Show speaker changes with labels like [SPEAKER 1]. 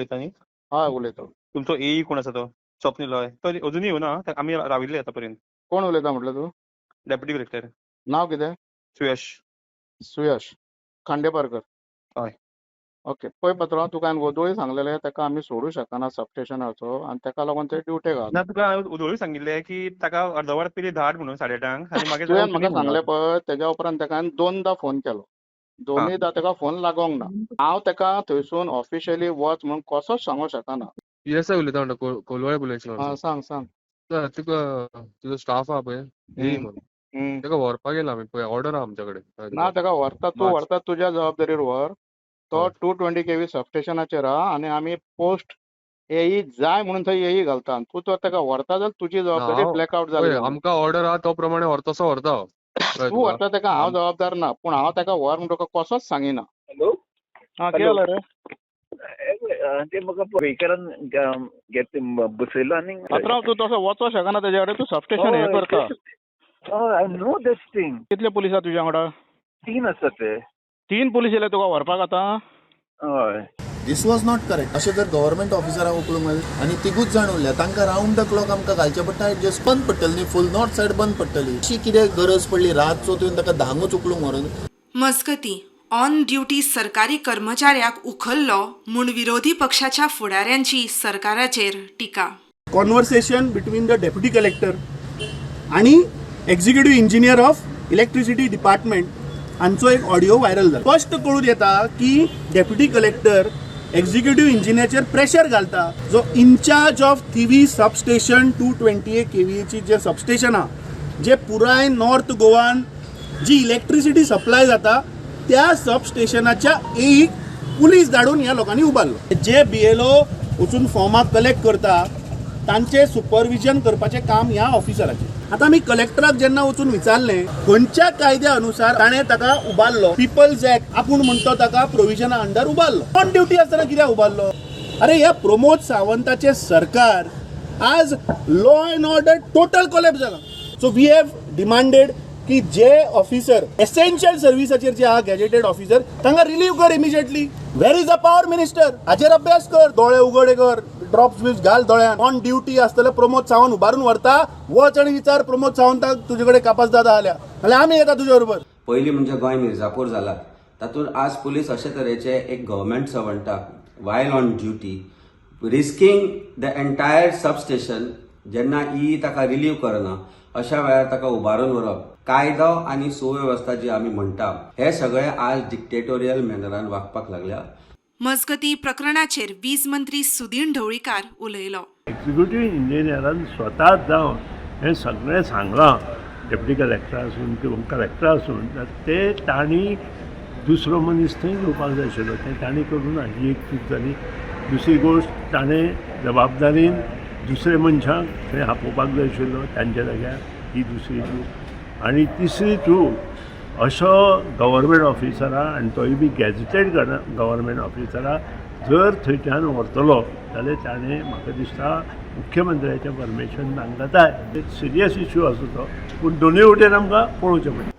[SPEAKER 1] उलयता न्ही?
[SPEAKER 2] हय, उलयता.
[SPEAKER 1] तुमचो एई कोण आसा तो स्वप्नील? हय, तो अजुनूय येवना. आमी राविल्ले आतां पर्यंत.
[SPEAKER 2] कोण उलयता म्हटलं तूं?
[SPEAKER 1] Deputy collector.
[SPEAKER 2] नाव कितें?
[SPEAKER 1] सुयश.
[SPEAKER 2] सुयश खांडेपारकर.
[SPEAKER 1] हय.
[SPEAKER 2] ओके, पळय पात्रांव, तुका हांवें वोदोळय सांगलेलें, ताका आमी सोडूं शकना सबस्टेशनाचो आनी ताका लागून ते ड्युटेक आहा.
[SPEAKER 1] ना, तुका हांवें वोदोळूय सांगिल्लें की ताका अर्द वर पयलीं धाड म्हणून 8:30 आनी मागीर
[SPEAKER 2] तुवें म्हाका सांगलें पळय, तेज्या उपरांत ताका हांवें दोनदां फोन केलो, दोनूयदां ताका फोन लागोंक ना. हांव ताका थंयसून ऑफिशियली वच म्हणून कसोच सांगूंक शकना.
[SPEAKER 3] पी एस I उलयता म्हणटा, कोलवाळे पुलीस.
[SPEAKER 2] आं, सांग सांग.
[SPEAKER 3] तुका तुजो स्टाफ आहा पळय, एई म्हणून, ताका व्हरपाक येयला आमी पळय, ऑर्डर आहा आमच्या कडेन.
[SPEAKER 2] ना, ताका व्हरता तूं, व्हरता तुज्या जबाबदारीर व्हर. तो 220 केवी सबस्टेशनाचेर आहा आनी आमी पोस्ट एई जाय म्हणून थंय एई घालता. तूं तो ताका व्हरता जाल्यार तुजी जबाबदारी. ब्लॅकआउट जाली.
[SPEAKER 3] आमकां ऑर्डर आहा तो प्रमाणे व्हरता तसो व्हरता.
[SPEAKER 2] तूं व्हरता ताका हांव जबाबदार ना, पूण हांव ताका व्हर म्हूण तुका कसोच सांगिना.
[SPEAKER 4] हॅलो.
[SPEAKER 2] आं, कितें जालें रे?
[SPEAKER 4] ते म्हाका वेहिकलान बसयलो आनी
[SPEAKER 2] पात्रांव, तूं तसो वचोंक शकना तेज्या कडेन. तूं सबस्टेशन हें करता.
[SPEAKER 4] हय, I know this thing.
[SPEAKER 2] कितले पुलीस आहा तुज्या वांगडा?
[SPEAKER 4] तीन आसा ते.
[SPEAKER 2] तीन पुलीस येयले तुका व्हरपाक आतां?
[SPEAKER 4] हय.
[SPEAKER 5] This was not correct. अशें जर गव्हर्मेंट ऑफिसरांक उखलूंक मेळ्ळें आनी तिगूच जाण उरल्या, तांकां रावंड the clock आमकां घालचें पडटा. एडजस्ट बंद पडटली न्ही, फूल नॉर्थ सायड बंद पडटली. अशी कितें गरज पडली रातचो तुवें ताका 10ंकूच उखलूंक व्हरून?
[SPEAKER 6] मजगतीं, ऑन ड्युटी सरकारी कर्मचाऱ्याक उखल्लो म्हूण विरोधी पक्षाच्या फुडाऱ्यांची सरकाराचेर टिका.
[SPEAKER 7] Conversation between the deputy collector आणि executive engineer of electricity department हांचो एक ऑडिओ व्हायरल जाला. स्पश्ट कळून येता की डेप्युटी कलेक्टर एक्झिक्युटिव्ह इंजिनियरचेर प्रेशर घालता, जो incharge of Thivim substation, 228 केव्हीएची जे सबस्टेशन आहा, जे पुराय नॉर्थ गोवान जी इलेक्ट्रिसिटी सप्लाय जाता, त्या सबस्टेशनाच्या एईक पुलीस धाडून ह्या लोकांनी उबारलो. जे बीएलओ वचून फॉर्मां कलेक्ट करता, तांचे सुपरविजन करपाचें काम ह्या ऑफिसराचें. आतां आमी कलेक्टराक जेन्ना वचून विचारलें, खंयच्या कायद्या अनुसार ताणें ताका उबारलो, पिपल्स एक्ट आपूण म्हणतो ताका प्रोविजना अंडर उबारलो, ऑन ड्युटी आसतना कित्याक उबारलो? अरे, ह्या प्रमोद सावंताचें सरकार आज law and order total collapse जाला. सो we have demanded की जे ऑफिसर एसेन्शियल सर्विसाचेर जे आहा गॅजेटेड ऑफिसर, तांकां रिलीव कर immediately. Where is the power minister? हाचेर अभ्यास कर, दोळे उगडे कर, ड्रॉप्स बिप्स घाल दोळ्यान. ऑन ड्युटी आसतले प्रमोद सावंत उबारून व्हरता. वच आनी विचार प्रमोद सावंताक, तुजे कडेन कापासदाद जाल्या जाल्यार आमी येता तुजे बरोबर.
[SPEAKER 8] पयलीं म्हणजे गोंय मिर्जापूर जाला. तातूंत आज पुलीस अशे तरेचे एक गव्हर्मेंट सर्वंटाक while on duty risking the entire substation, जेन्ना ई ताका रिलीव करना, अशा वेळार ताका उबारून व्हरप, कायदो आनी सुवेवस्था जी आमी म्हणटा, हे सगळे आज डिक्टेटोरियल मॅनरान वागपाक लागल्या.
[SPEAKER 6] मजगतीं, प्रकरणाचेर वीज मंत्री सुदीन ढवळीकार उलयलो.
[SPEAKER 9] एक्झिक्युटीव इंजिनियरान स्वता जावन हें सगळें सांगलां, डेप्युटी कलेक्टर आसून किंवा कलेक्टर आसून, ते तांणी दुसरो मनीस थंय घेवपाक जाय आशिल्लो, तें तांणी करूंक ना. ही एक चूक जाली. दुसरी गोश्ट, ताणें जबाबदारीन दुसरे मनशांक थंय आपोवपाक जाय आशिल्लो तांच्या जाग्यार. ही दुसरी चूक. आनी तिसरी चूक, असो गव्हर्मेंट ऑफिसरा आनी तोय बी गॅझेटेड गव्हर्मेंट ऑफिसरा जर थंयच्यान व्हरतलो जाल्यार ताणें म्हाका दिसता मुख्यमंत्र्याचें परमिशन तांकां जाय. सिरियस इश्यू आसा तो, पूण दोनूय वटेन आमकां पळोवचें पडटा.